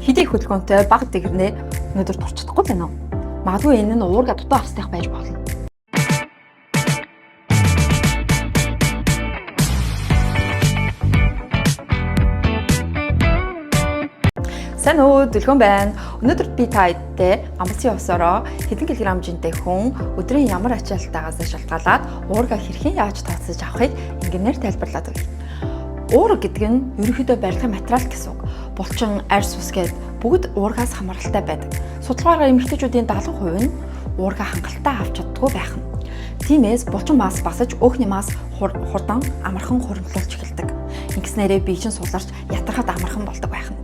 Хэдий их хөдөлгөөнтэй бага дэгэрнээ өнөөдөр турч чадахгүй байна уу? Магадгүй энэ нь уурга дутуу авсных байж болно. Сайн уу, Дүлгөөн байна. Өнөөдөр би та хэдтэй амлсан ёсороо хэдэн килограмм жинтэй хүн өдрийн ямар ачаалтайгаас шалтгаалаад уурга хэрхэн яаж тооцож авахыг ингэнээр тайлбарлаад өгье. Уурга гэдэг нь ерөнхийдөө барилгын материал гэсэн үг. Булчин, арьс ус гээд бүгд уургаас хамааралтай байдаг. Судалгаагаар эмэгтэйчүүдийн 70% нь уурга хангалттай авч чаддаггүй байх нь. Тиймээс булчин мас басаж өөхний мас хурдан амархан хуримтлуулж эхэлдэг. Ингэснээрээ бие чинь суларч ятархад амархан болдог байх нь.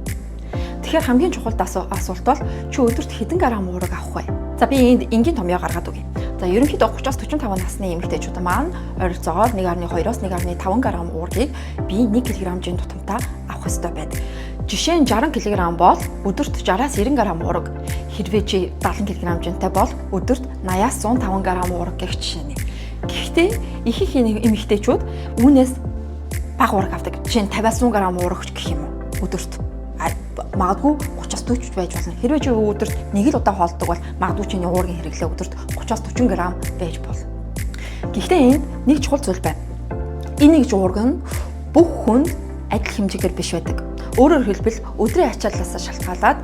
Тэгэхээр хамгийн чухал асуулт бол чи өдөрт хэдэн грамм уурга авах вэ? За би энд энгийн томьёо гаргаад өгье. За ерөнхийдөө 30-45 насны эмэгтэйчүүд маань ойролцоогоор 1.2-оос 1.5 грамм уургийг бие 1 кг-ийн тутамтай авах ёстой байдаг. Жишээ нь 60 кг бол өдөрт 60-аас 90 грамм уурга. Хэрвээ чи 70 кг жинтэй бол өдөрт 80-аас 105 грамм уурга гэх жишээ нэ. Гэхдээ их их эмэгтэйчүүд үүнээс бага уурга авдаг. Жишээ нь 50-аас 100 грамм уурга гэх юм уу өдөрт. Магадгүй 30-аас 40 байж болно. Хэрвээ чи өдөрт нэг л удаа хоолдог бол магадгүй чиний уургийн хэрэглээ өдөрт 30-аас 40 грамм байж болно. Гэхдээ энд нэг чухал зүйл байна. Энэ нэг уурга нь бүх хүнд адил хэмжээгээр биш байдаг. Өөрөөр хэлбэл өдрийн ачааллаас шалтгаалаад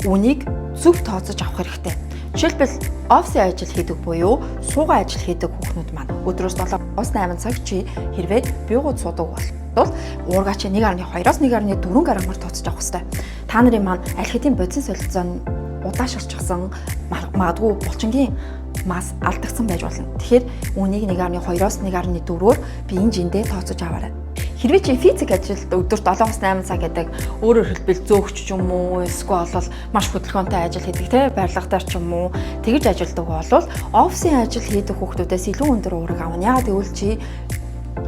үүнийг зөв тооцож авах хэрэгтэй. Жишээлбэл офисын ажил хийдэг буюу суугаа ажил хийдэг хүүхнүүд маань өдрөөс 7-оос 8 цаг чи хэрвээ буугууд суудаг бол уурга чи 1.2-оос 1.4 граммаар тооцож авах хэрэгтэй. Та нарын маань аль хэдийн бодисын солилцоо нь удаашарчихсан, магадгүй булчингийн мас алдагдсан байж болно. Тэгэхээр үүнийг 1.2-оос 1.4-өөр биеийн жиндээ тооцож аваарай. Хэрвээ чи физик ажилд өдөрт 7-оос 8 цаг гэдэг, өөрөөр хэлбэл зөөгч ч юм уу, эсвэл бол маш хөдөлгөөнтэй ажил хийдэг те, барилгатай ч юм уу тэгж ажилдаг бол офисын ажил хийдэг хүүхдүүдээс илүү өндөр уурга авна. Яагаад гэвэл чи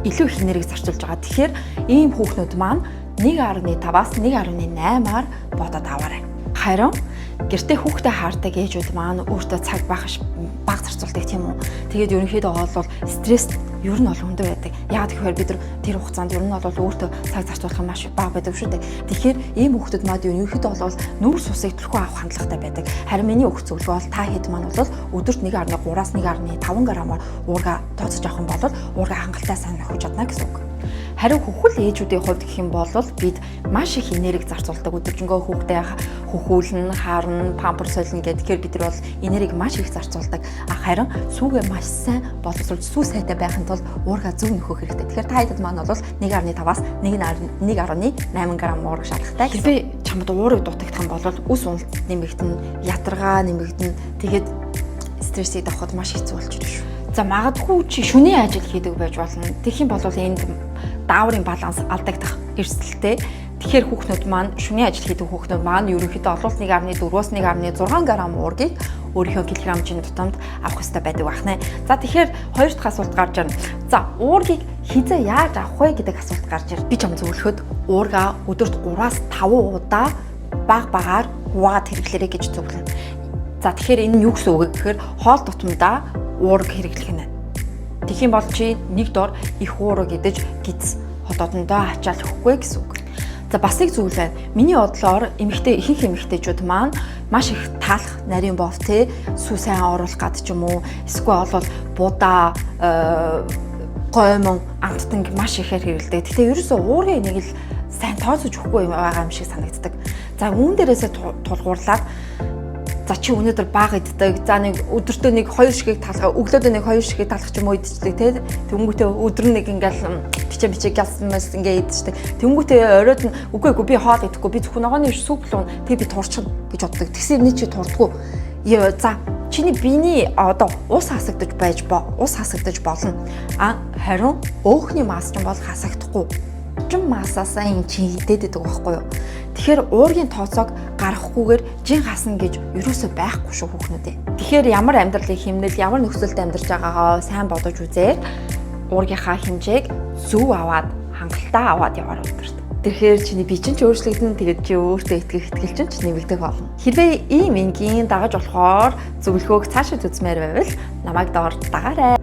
илүү их энерги зарцуулж байгаа. Тэгэхээр ийм хүүхнүүд маань 1.5-аас 1.8-аар бодоод аваарай. Харин гэртээ хүүхдээ хаардаг ээжүүд маань өөртөө цаг бага зарцуулдаг тийм үү. Тэгээд ерөнхийдөө бол стресс ер нь бол өндөр байдаг. Яагаад гэхээр бид тэр хугацаанд ер нь бол өөртөө цаг зарцуулах нь маш бага байдаг шүү дээ. Тэгэхээр ийм хүүхдүүд маань ерөнхийдөө бол нүүрс усыг түлхүү авах хандлагатай байдаг. Харин миний өгөх зөвлөгөө бол та хэд маань бол өдөрт 1.3-аас 1.5 граммаар уурга тооцож авах юм бол уурга хангалттай сайн нөхөж чадна гэсэн үг. Харин хөхөл ээжүүдийн хувьд гэх юм бол бид маш их энерги зарцуулдаг. Өдөржингөө хүүхдээ хөхүүлнэ, харна, пампер солино гэх. Тэгэхээр бид нар бол энерги маш их зарцуулдаг. Харин сүүгээ маш сайн боловсруулж сүү сайтай байхын тулд уурга зөв нөхөх хэрэгтэй. Тэгэхээр та хэдэд маань бол 1.5-аас 1.8 грамм уурга шаардлагатай. Хэрвээ чамд уурга дутагдах юм бол үс уналт нэмэгдэнэ, ядаргаа нэмэгдэнэ. Тэгээд стрессийг давхад маш хэцүү болж ирнэ шүү. За магадгүй чи шөнийн ажил хийдэг байж болно. Тэгэх юм бол энд дааврын баланс алдагдах эрсдэлтэй. Тэгэхээр хүүхнүүд маань шөнийн ажил хийдэг хүүхнүүд маань ерөнхийдөө бол 1.4-өөс 1.6 грамм уургийг өөрийнхөө килограммын тутамд авах ёстой байдаг байна. За тэгэхээр хоёр дахь асуулт гарч ирнэ. За уургийг хизээ яаж авах вэ гэдэг асуулт гарч ирнэ. Би чам зөвлөхөд уурга өдөрт 3-аас 5 удаа баг багаар хуваагаад хэрэглээрэй гэж зөвлөнө. За тэгэхээр энэ нь юу гэсэн үг вэ гэхээр хоол тутамдаа уурга хэрэглэх нь. Тэгэх юм бол чи нэг дор их уурга идэж гиз хотоодондоо ачаал өгөхгүй гэсэн үг. За бас нэг зүйл байна. Миний бодлоор эмэгтэй ихэнх эмэгтэйчүүд маань маш их таалах нарийн бов те сүү сайн оруулах гад ч юм уу эсвэл бол будаа гоймон амттанг маш ихээр хэрэглэдэг. Гэхдээ ерөөсөө уургийн нэг л сайн тооцож өгөхгүй байгаа юм шиг санагддаг. За үүн дээрээсээ тулгуурлаад за чи өнөөдөр бага иддэг. За нэг өдөртөө нэг 2 шигийг талах, өглөөдөө нэг 2 шигийг талах ч юм уу идчихдэг те. Тэнгүүтээ өдөр нэг ингээл бичээ бичээ гялсмас ингээ идчихдэг. Тэнгүүтээ оройд нь үгүй үгүй би хоол идэхгүй, би зөвхөн ногооны суп л тэг би турчихна гэж боддог. Тэгсэн юм чи турдаггүй. За чиний биений одоо ус хасагдаж байж ус хасагдаж болно. А харин өөхний мас ч бол хасагдахгүй. Жин масаасаа юм чи идээд байдаг байхгүй юу? Тэгэхээр уургийн тооцоог гаргахгүйгээр жин хасна гэж ерөөсөө байхгүй шүү хүүхнүүдээ. Тэгэхээр ямар амьдралын хэмнэл, ямар нөхцөлд амьдарч байгаагаа сайн бодож үзээд уургийнхаа хэмжээг зөв аваад, хангалттай аваад яваар өдөрт. Тэгэхээр чиний бие чинь ч өөрчлөгдөн, тэгээд чи өөртөө итгэх итгэл чинь ч нэмэгдэх болно. Хэрвээ ийм энгийн дагаж болохоор зөвлөгөөг цаашид үзмээр байвал намайг доор дагаарай.